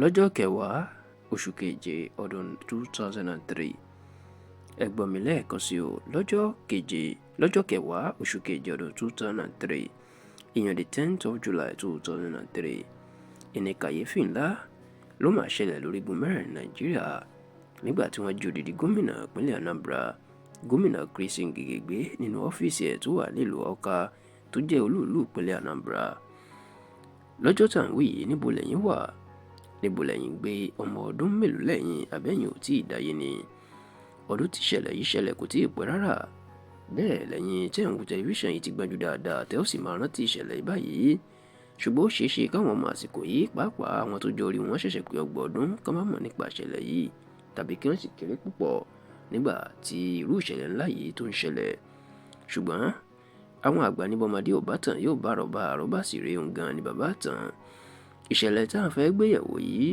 Lọ́jọ́ kẹwàá oṣù keje ọdún 2003, ẹ gbọ́ mi lẹ́ẹ̀kan sí o, lọ́jọ́ keje, lọ́jọ́ kẹwàá oṣù keje ọdún 2003, ìyẹn the 10th of July 2003, ìní kàyéfì ńlá ló máa ṣẹlẹ̀ lórígun mẹ́rin Nàìjíríà nígbà tí wọ́n jí odidi gómìnà ìpínlẹ̀ Anambra, Gómìnà Chris Ngige, gbé nínú ọ́fíìsì ẹ̀ tó wà nílùú Awka, tó jẹ́ olúùlú ìpínlẹ̀ Anambra. Lọ́jọ́ tá à ń wí yìí, níbo lẹ́yìn wà? Níbo lẹ́yìn gbé? Ọmọ ọdún mélòó lẹ́yìn? Àbẹ́yìn ò tí ì dáyé ni? Ọdún tí ìṣẹ̀lẹ̀ yìí ṣẹlẹ̀ kò tí ì pẹ́ rárá. Bẹ́ẹ̀ lẹ́yìn tẹ́ ń wo tẹlifíṣàn yìí ti gbájú dáadáa, tẹ́ ó sì máa rántí ìṣẹ̀lẹ̀ yìí báyìí. Ṣùgbọ́n ó ṣeé ṣe káwọn ọmọ àsìkò yìí, pàápàá àwọn tó jọ orí wọn ṣẹ̀ṣẹ̀ pé 30 ọdún, kán má mọ̀ nípa ìṣẹ̀lẹ̀ yìí, tàbí kí wọ́n sì kéré púpọ̀ nígbà tí irú ìṣẹ̀lẹ̀ ńlá yìí tó ń ṣẹlẹ̀. Ṣùgbọ́n àwọn àgbà ní bọ́mọdé ò bá tàn, yóò bá àrọ́bá, àrọ́bá sì rèé, òun gan ni bàbá tàn. Ìṣẹ̀lẹ̀ tá à ń fẹ́ gbéyẹ̀wò yìí,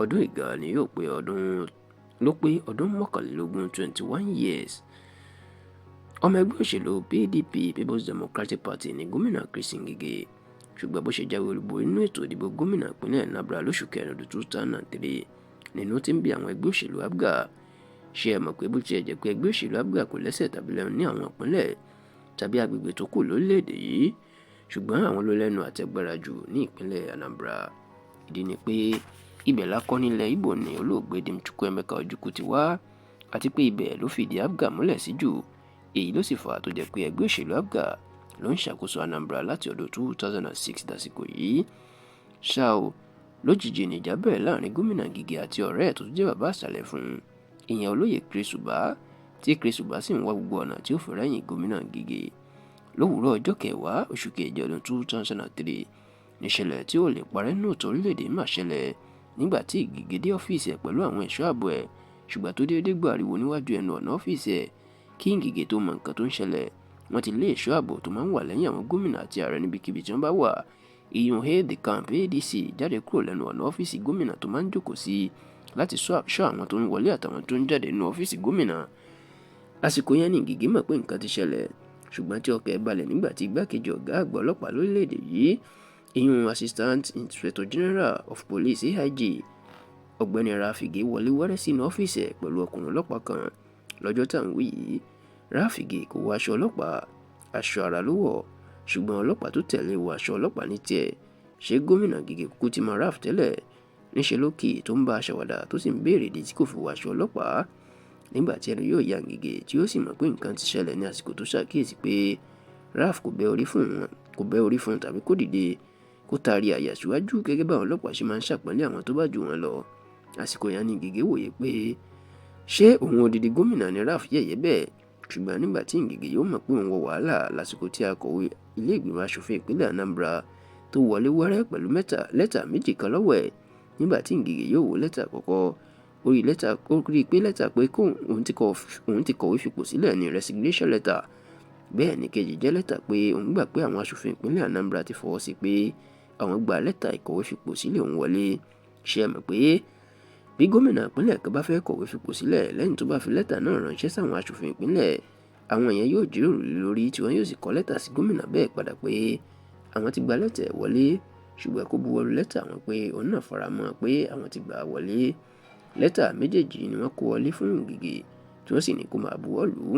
ọdún ìgbà ni yóò pé ọdún ló pé ọdún 21, 21 years. Ọmọ ẹgbẹ́ òṣèlú PDP, People's Democratic Party, ní Gómìnà Chris Ngige. Ṣùgbọ́n bó ṣe jáwé olúborí nínú ètò ìdìbò gómìnà ìpínlẹ̀ Anambra lóṣù kẹrin ọdún 2003 nínú tí ń bí àwọn ẹgbẹ́ òṣèlú APGA. Ṣé ẹ mọ̀ pé bó tiẹ̀ jẹ́ pé ẹgbẹ́ òṣèlú APGA kò lẹ́sẹ̀ tàbí lẹ́nu ní àwọn ìpínlẹ̀ tàbí agbègbè tó kù lórílẹ̀‐èdè yìí, ṣùgbọ́n àwọn ló lẹ́nu àtẹ̀gbára jù ní ìpínlẹ̀ Anambra? Ìdí ni pé ibẹ̀ lákọ́ nílẹ̀ Ìgbò ní olóògbé Dim Chukwuemeka Ojukwu ti wá, àti pé ibẹ̀ ló fìdí APGA múlẹ̀ sí jù. Èyí ló sì fà á tó jẹ́ pé ẹgbẹ́ òṣèlú APGA ló ń ṣàkóso Anambra láti ọdún 2006 dásìkò yìí. Ṣá o, lójijì níjà bẹ̀rẹ̀ láàrin Gómìnà Ngige àti ọ̀rẹ́ ẹ̀ tó tún jẹ́ bàbá àṣàlẹ̀ fún un, ìyẹn Olóyè Chris Uba, tí Chris Uba sì ń wá gbogbo ọ̀nà tí ó fi rẹ́yìn Gómìnà Ngige. Lówùúrọ̀ ọjọ́ kẹwàá oṣù keje ọdún 2003, níṣẹ̀lẹ̀ tí ó lè parẹ́ nínú ìtàn orílẹ̀-èdè mà ṣẹlẹ̀ nígbà tí Ngige dé ọ́fíìsì ẹ̀ pẹ̀lú àwọn ẹ̀ṣọ́ ààbò ẹ̀, ṣùgbọ́n tó déédéé gbọ́ ariwo níwájú ẹnu ọ̀nà ọ́fíìsì ẹ̀. Kí Ngige tó mọ nǹkan tó ń ṣẹlẹ̀, wọ́n ti lé ẹ̀ṣọ́ ààbò tó máa ń wà lẹ́yìn àwọn gómìnà àti ààrẹ níbikíbi tí wọ́n bá wà, ìyún aide de camp, ADC, jáde kúrò lẹ́nu ọ̀nà ọ́fíìsì gómìnà tó máa ń jókòó sí láti ṣọ́ àwọn tó ń wọlé àtàwọn tó ń jáde nínú ọ́fíìsì gómìnà. Àsìkò yẹn ní Ngige mọ̀ pé nǹkan ti ṣẹlẹ̀, ṣùgbọ́n tí ọkàn ẹ̀ balẹ̀ nígbà tí igbákejì ọ̀gá àgbà ọlọ́pàá lórílẹ̀‐èdè yìí, ìyún Assistant Inspector General of Police, AIG, Ọ̀gbẹ́ni Ralph Ige, wọlé wẹ́rẹ́ sínú ọ́fíìsì ẹ̀ pẹ̀lú ọkùnrin ọlọ́pàá kan. Lọ́jọ́ tá à ń wí yìí, Ralph Ige kò wọ aṣọ ọlọ́pàá, aṣọ ara ló wọ̀, ṣùgbọ́n ọlọ́pàá tó tẹ̀lé wọ aṣọ ọlọ́pàá ní tiẹ̀. Ṣé Gómìnà Ngige kúkú ti mọ Ralph tẹ́lẹ̀? Níṣẹ́ ló kì í tó ń bá a ṣàwàdà, tó sì ń béèrè ìdí tí kò fi wọ aṣọ ọlọ́pàá. Nígbà tí ẹnu yóò ya Ngige tí ó sì mọ̀ pé nǹkan ti ṣẹlẹ̀ ní àsìkò tó ṣàkíyèsí pé Ralph kò bẹ́ orí fún un tàbí kó dìde kó taari àyà síwájú gẹ́gẹ́ báwọn ọlọ́pàá ṣe máa ń ṣàpọ́nlé àwọn tó bá jù wọ́n lọ. Àsìkò yẹn ni Ngige wòye pé ṣé òun odidi gómìnà ni Ralph yẹ̀yẹ́ bẹ́ẹ̀? Ṣùgbọ́n nígbà tí Ngige yóò mọ̀ pé òun wọ wàhálà lásìkò tí akọ̀wé ilé ìgbìmọ̀ asòfin ìpínlẹ̀ Anambra tó wọlé wẹ́rẹ́ pẹ̀lú lẹ́tà méjì kan lọ́wọ́ ẹ̀. Nígbà tí Ngige yóò wo lẹ́tà àkọ́kọ́, ó rí lẹ́tà, ó rí pé lẹ́tà pé òun ti kọ̀wé fipò sílẹ̀ ní, resignation letter. Bẹ́ẹ̀ ni kejì jẹ́ lẹ́tà pé òun gbà pé àwọn asòfin ìpínlẹ̀ Anambra ti fọwọ́ sí pé àwọn gba lẹ́tà ìkọ̀wé fipò sílẹ̀ òun wọlé. Ṣé ẹ mọ̀ pé bí gómìnà ìpínlẹ̀ kan bá fẹ́ kọ̀wé fipò sílẹ̀, lẹ́yìn tó bá fi lẹ́tà náà ránṣẹ́ sáwọn asòfin ìpínlẹ̀, àwọn yẹn yóò jíròrò lórí tí wọ́n yóò sì kọ lẹ́tà sí gómìnà bẹ́ẹ̀ padà pé àwọn ti gba lẹ́tà ẹ̀ wọlé, ṣùgbọ́n kó buwọ́lu lẹ́tà àwọn pé òun náà faramọ́ pé àwọn ti gbà á wọlé? Lẹ́tà méjèèjì ni wọ́n kó wọlé fún Ngige tí wọ́n sì ní kó máa buwọ́ lù ú.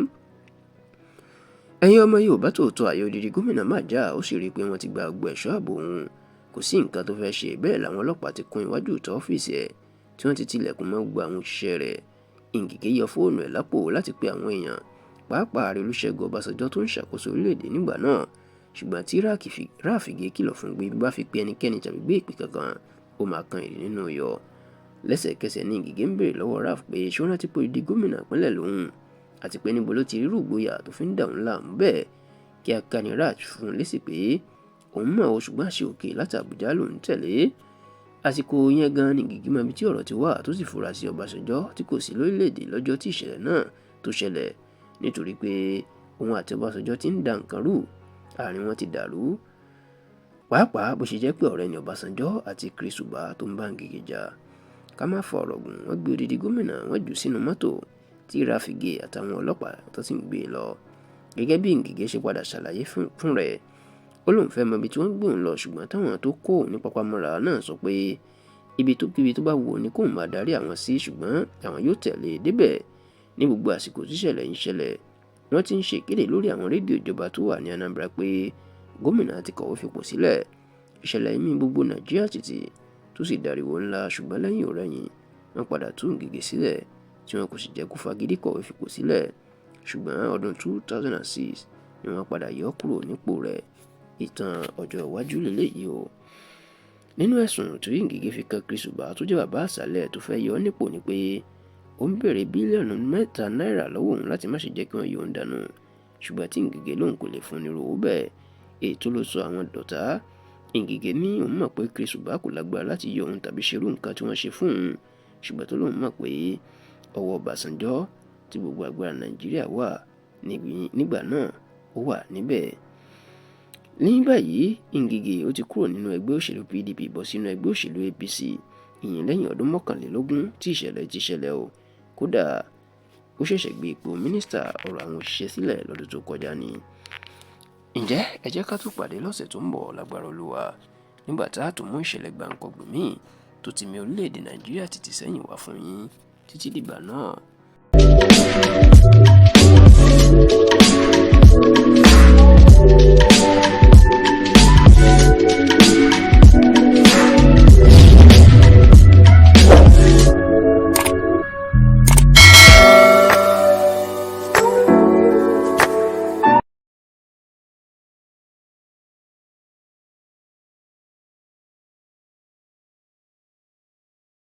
Ẹ̀yin ọmọ Yorùbá tòótọ́, àyè odidi gómìnà máa já, ó sì rí i pé wọ́n ti gba gbogbo ẹ̀ṣọ́ ààbò òun, kò sí nǹkan tó fẹ́ ṣe. Bẹ́ẹ̀ làwọn ọlọ́pàá ti kún iwájú ìta ọ́fíìsì ẹ̀ tí wọ́n ti tilẹ̀kùn mọ́ gbogbo àwọn òṣìṣẹ́ rẹ̀. Ngige yọ fóònù ẹ̀ lápò láti pe àwọn èèyàn, pàápàá Ààrẹ Olúṣẹ́gun Ọbásanjọ́ tó ń ṣàkóso orílẹ̀-èdè nígbà náà, ṣùgbọ́n tí Ralph Ige kìlọ̀ fún pé bí bá fi pe ẹnikẹ́ni tàbí gbé ìpè kankan, ó máa kan ìrì nínú iyọ̀. Lẹ́sẹ̀kẹsẹ̀ ní Ngige ń béèrè lọ́wọ́ Ralph pé ṣé ó rántí pé odidi gómìnà ìpínlẹ̀ lòun, àti pé níbo ló ti rírú ìgboyà tó fi ń dà òun láàmú bẹ́ẹ̀. Kíákíá ni Ralph fún un lésì pé òun mọ̀ ọ́, ṣùgbọ́n àṣẹ òkè láti Àbújá lòun tẹ̀lé. Àsìkò yẹn gan ni Ngige mọ ibi tí ọ̀rọ̀ ti wà, tó sì fura sí Ọbásanjọ́ tí kò sí lórílẹ̀‐èdè lọ́jọ́ tí ìṣẹ̀lẹ̀ náà tó ṣẹlẹ̀, nítorí pé òun àti Ọbásanjọ́ ti ń da nǹkan rú, àárín wọn ti dàrú, pàápàá bó ṣe jẹ́ pé ọ̀rẹ́ ni Ọbásanjọ́ àti Chris Uba tó ń bá Ngige jà. Ká má fa ọ̀rọ̀ gùn, wọ́n gbé odidi gómìnà, wọ́n jù sínú mọ́tò tí Ralph Ige àtàwọn ọlọ́pàá tó sì ń gbé e lọ. Gẹ́gẹ́ bí Ngige ṣe padà ṣàlàyé fún rẹ̀, ó lóun fẹ́ mọ ibi tí wọ́n gbé òun lọ, ṣùgbọ́n táwọn tó kó òun ní papámọ́ra náà sọ pé Ibi tó kíbi tó bá wù ní kóun máa darí àwọn sí, ṣùgbọ́n àwọn yóò tẹ̀lé e débẹ̀. Ní gbogbo àsìkò tíṣẹ̀lẹ̀ ń ṣẹlẹ̀, wọ́n ti ń ṣe ìkéde lórí àwọn rédíò ìjọba tó wà ní Anambra pé gómìnà ti kọ̀wé fipò sílẹ̀. Ìṣẹ̀lẹ̀ mì gbogbo Nàìjíríà tìtì tó sì dariwo ńlá, ṣùgbọ́n lẹ́yìn ọ̀rẹ̀yìn wọ́n padà tú Ngige sílẹ̀ tí wọn kò sì jẹ́ kó fagídí kọ̀wé fipò sílẹ̀. Ṣùgbọ́n ọdún 2006 ni wọ́n padà yọ kúrò nípò rẹ̀. Ìtàn ọjọ́ iwájú lélẹ́yìí o. Nínú ẹ̀sùn tí Ngige fi kan Chris Uba tó jẹ́ bàbá àṣálẹ̀ tó fẹ́ yọ nípò ni pé ó ń béèrè bílíọ̀nù 3 náírà lọ́wọ́ òun láti má ṣe jẹ́ kí wọ́n yọ òun dànù, ṣùgbọ́n tí Ngige lòun kò lè fún ní owó bẹ́ẹ̀. Ètò ló sọ àwọn dọ̀tá. Ngige ní òun mọ̀ pé Chris Uba kò lágbára láti yọ òun tàbí ṣerú nǹkan tí wọ́n ṣe fún òun, ṣùgbọ́n tó lóun mọ̀ pé ọwọ́ Ọbásanjọ́ tí gbogbo agbára Nàìjíríà wà nígbà náà ó wà níbẹ̀. Ní báyìí, Ngige ó ti kúrò nínú ẹgbẹ́ òṣèlú PDP bọ́ sínú ẹgbẹ́ òṣèlú APC, ìyẹn lẹ́yìn ọdún 21 tí ìṣẹ̀lẹ̀ ti ṣẹlẹ̀ o. Kódà ó ṣẹ̀ṣẹ̀ gbé ipò mínísítà ọ̀rọ̀ àwọn òṣìṣẹ́ sílẹ̀ lọ́dún tó kọjá ni. Ǹjẹ́ ẹ jẹ́ ká tún pàdé lọ́sẹ̀ tó ń bọ̀ lágbára Olúwa, nígbà tá a tún mú ìṣẹ̀lẹ̀ gbàǹkangbè míì tó ti mì orílẹ̀-èdè Nàìjíríà tìtì sẹ́yìn wá fún yín. Títí dìgbà náà.